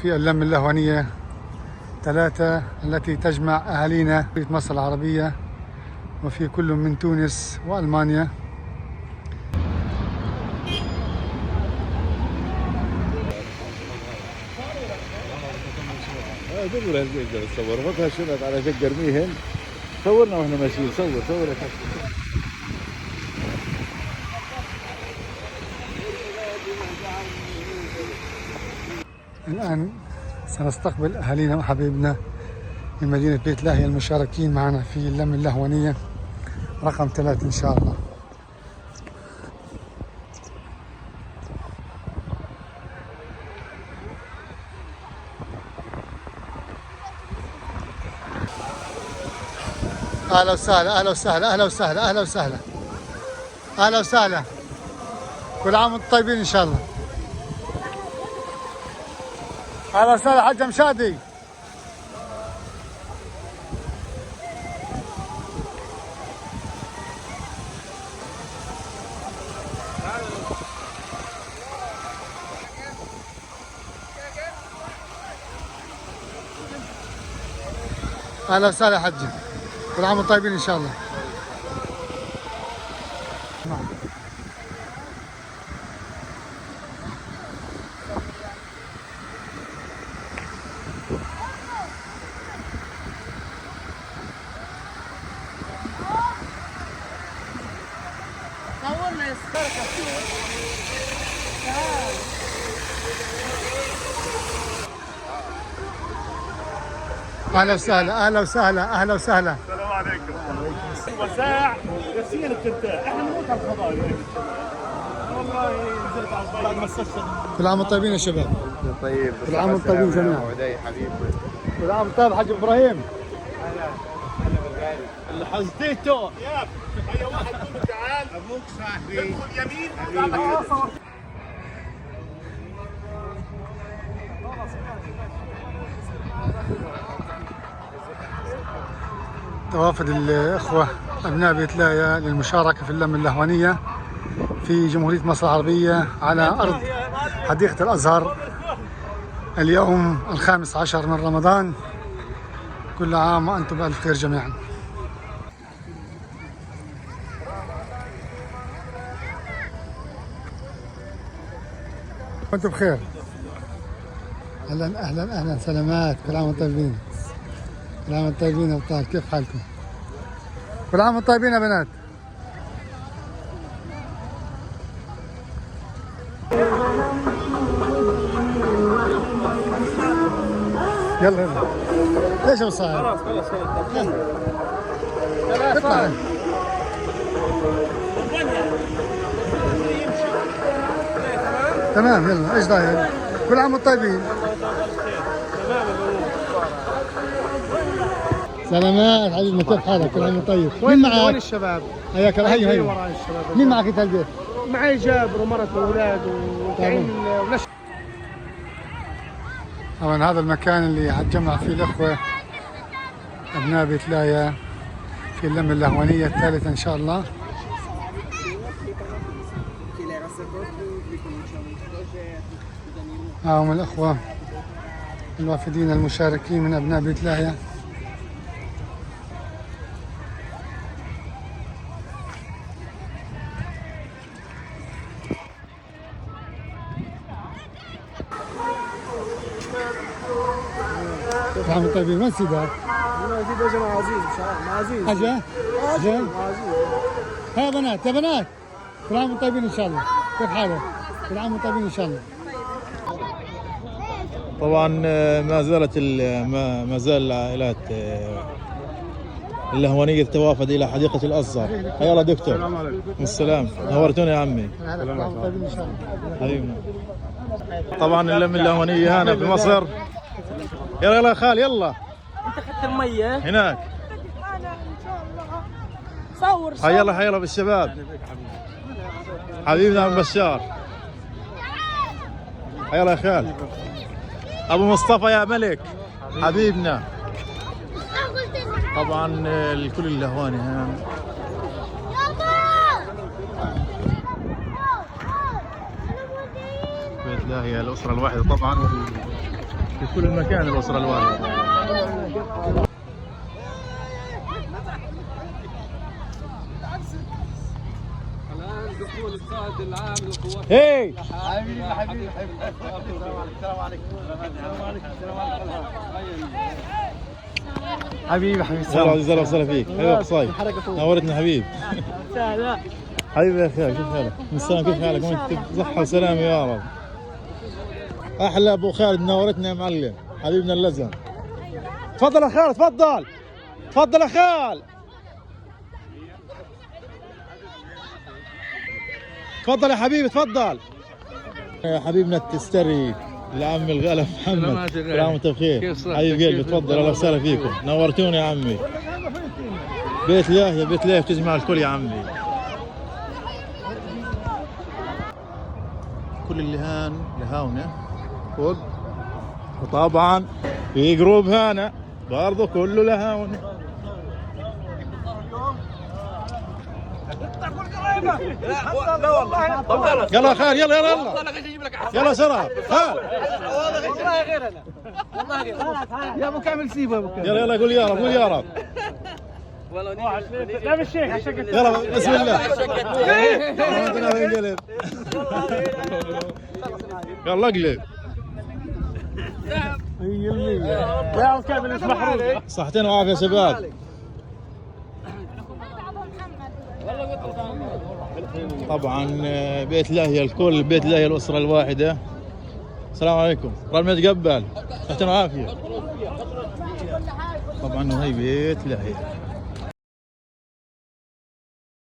في اللمة اللهوانية 3 التي تجمع أهالينا في مصر العربية وفي كل من تونس وألمانيا. دبر هالقدر تصور وقتها شنط على شق ارميهن، صورنا واحنا ماشيين. صور صور يا كابتن. الآن سنستقبل أهالينا وحبيبنا من مدينة بيت لاهيا المشاركين معنا في اللمة اللهوانية رقم 3 إن شاء الله. أهلا وسهلا، أهلا وسهلا، أهلا وسهلا، أهلا وسهلا، أهلا وسهلا. كل عام وانتم طيبين إن شاء الله. أهلا وسهلا حاج مشادي. أهلا وسهلا حجي، كل عام وانتم طيبين إن شاء الله. أهلا وسهلا، أهلا وسهلا، أهلا وسهلا. السلام عليكم. وساع نفسيا بترتاح، احنا بنموت على الخضار. والله نزلت على بعد ما استشهد. كل عام وانتم طيبين يا شباب. طيب، كل عام وانتم طيبين جميعا. عدي حبيبي. كل عام طيب حاج إبراهيم. اللي حزتيته يا اي واحد قول له تعال ابوك صاحبي ادخل يمين. توافد الإخوة أبناء بيت لاهيا للمشاركة في اللمة اللهوانية في جمهورية مصر العربية على أرض حديقة الأزهر اليوم 15 من رمضان. كل عام وأنتم بألف خير جميعا. وأنتم بخير. أهلا أهلا أهلا، سلامات. كل عام وأنتم طيبين. كل عام وأنتم طيبين يا أبطال، كيف حالكم؟ كل عام وأنتم طيبين يا بنات. يلا يلا، ليش يا صاحب؟ خلاص خلاص خلاص. اطلع. تمام، يلا ايش ضايل؟ كل عام وانتم طيبين. سلامات حبيبنا، كيف حالك؟ كل عام وانت طيب. مين معك؟ وين الشباب؟ حياك الله. هيو هيو. وراي الشباب. مين معك انت البيت؟ معي جابر ومرته واولاده وتعين ونش. طبعا هذا المكان اللي حتجمع فيه الأخوة أبناء بيت لاهيا في اللمة اللهوانية الثالثة إن شاء الله. ها هم الأخوة الوافدين المشاركين من أبناء بيت لاهيا. كل عام وانتم طيبين. وين سيدك؟ زيد اجى مع عزيز، مش عارف مع عزيز. اجا؟ اجا؟ ها بنات، يا بنات، كل عام وانتم طيبين ان شاء الله. كيف حالك؟ كل عام وانتم طيبين ان شاء الله. طبعا ما زالت ما زال العائلات اللهوانية تتوافد إلى حديقة الأزهر. حيا الله دكتور. السلام عليكم. السلام، نورتونا يا عمي. كل عام وانتم طيبين ان شاء الله. حبيبنا. طبعا اللمة اللهوانية هنا في مصر. يلا يلا يا خال، يلا انت اخذت الميه هناك. صور. حيا الله، حيا الله بالشباب. حبيبنا عم بشار. حيا الله يا خال. ابو مصطفى يا ملك حبيبنا. طبعا الكل اللهواني هنا. بيت لاهيا الأسرة الواحدة طبعا. في كل مكان الأسرة الواحدة. هي حبيبي حبيبي حبيبي، السلام عليكم. السلام عليكم. السلام عليكم. حبيبي حبيبي. هلا عزيز، اهلا وسهلا فيك حبيبي قصاي، نورتنا حبيب. حبيبي يا اخي، كيف حالك؟ السلام، كيف حالك؟ وانت بصحة وسلامة يا رب. احلى ابو خالد، نورتنا يا معلم حبيبنا اللزم. تفضل يا خال، تفضل تفضل يا خال، تفضل يا حبيبي، تفضل يا حبيبنا التستري العم الغلا محمد، كل عام وانت بخير حبيب قلبي. تفضل، اهلا وسهلا فيكم، نورتوني يا عمي. بيت لاهية، بيت لاهية بتجمع الكل يا عمي. كل اللي هان لهاونة فوق، وطبعا في group هانا برضه كله لهاونة. يلا خال، يلا يلا يلا يلا سرعة خال، والله غير انا، والله غير يا ابو كامل، سيبه يا ابو كامل. يلا يلا قول يا رب، قول يا رب. لا مش شيخ. يلا بسم الله. انقلب، يلا اقلب. يا ابو كامل مش محروق. صحتين وعافيه يا شباب. طبعا بيت لاهية الكل، بيت لاهية الأسرة الواحدة. السلام عليكم، ربنا يتقبل، صحتين وعافية. طبعا وهي بيت لاهية.